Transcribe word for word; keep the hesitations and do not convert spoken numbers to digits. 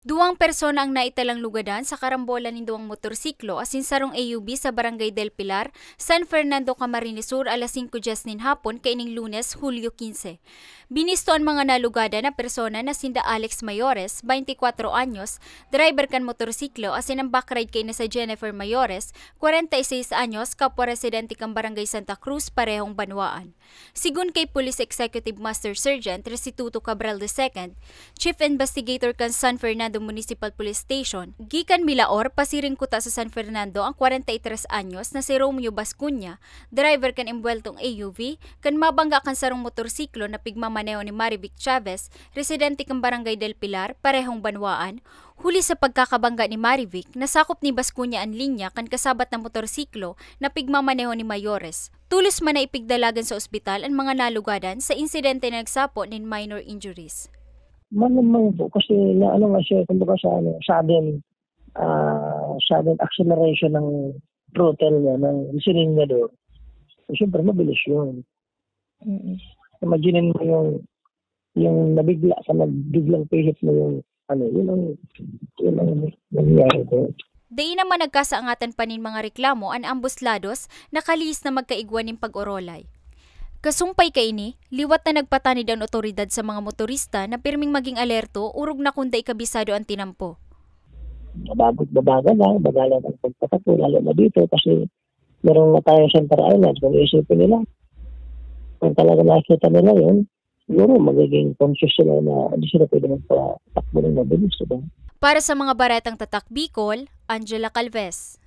Duwang persona ang naitalang lugadan sa karambola nin duwang motorsiklo asin sarong A U V sa Barangay Del Pilar, San Fernando, Camarines Sur, alas singko dyes nin hapon kaining Lunes, Hulyo quince. Binisto an mga nalugadan na persona na sinda Alex Mayores, twenty-four anyos, driver kan motorsiklo, asin ang backride kaini sa Jennifer Mayores, kwarenta y seis anyos, kapwa residente kan Barangay Santa Cruz, parehong banwaan. Sigon kay Police Executive Master Sergeant Restituto Cabral the second, Chief Investigator kan San Fernando Municipal Police Station, gikan Milaor pasiring kuta sa San Fernando ang kwarenta y tres anyos na si Romeo Bascuña, driver kan embuweltong A U V, kan mabangga kan sarong motorsiklo na pigmamaneho ni Marivic Chavez, residente kan Barangay Del Pilar, parehong banwaan. Huli sa pagkakabangga ni Marivic, nasakop ni Bascuña an linya kan kasabat na motorsiklo na pigmamaneho ni Mayores. Tolos man na ipigdalagan sa ospital an mga nalugadan sa insidente na nagsapo nin minor injuries. Malamang po kasi na ano nga siya, kumbaga sa ano, sudden, ah, sudden acceleration ng throttle niya, ng siring niya doon. So, siyempre, mabilis yun. Mm. Imagine mo yung, yung nabigla ka, nagbiglang pihit mo yung, ano, yun ang, yun ang nangyayari doon. Dai naman nagkasangatan pa nin mga reklamo an ambos lados, nakalihis na magkaigwa nin pag-orolay. Kasumpay kaini, liwat na nagpatanid an otoridad sa mga motorista na pirming maging alerto orog na kun dai kabisado an tinampo. Mabagal-bagal lang, bagalan ang pagpatakbo, lalo na dito kasi meron na tayo sa Center Island. Kung iisipin nila, kung talaga nakikita nila yun, siguro magiging conscious sila na hindi sila pwede magpatakbo ng mabilis, diba? Para sa mga baretang Tatak Bicol, Angela Calvez.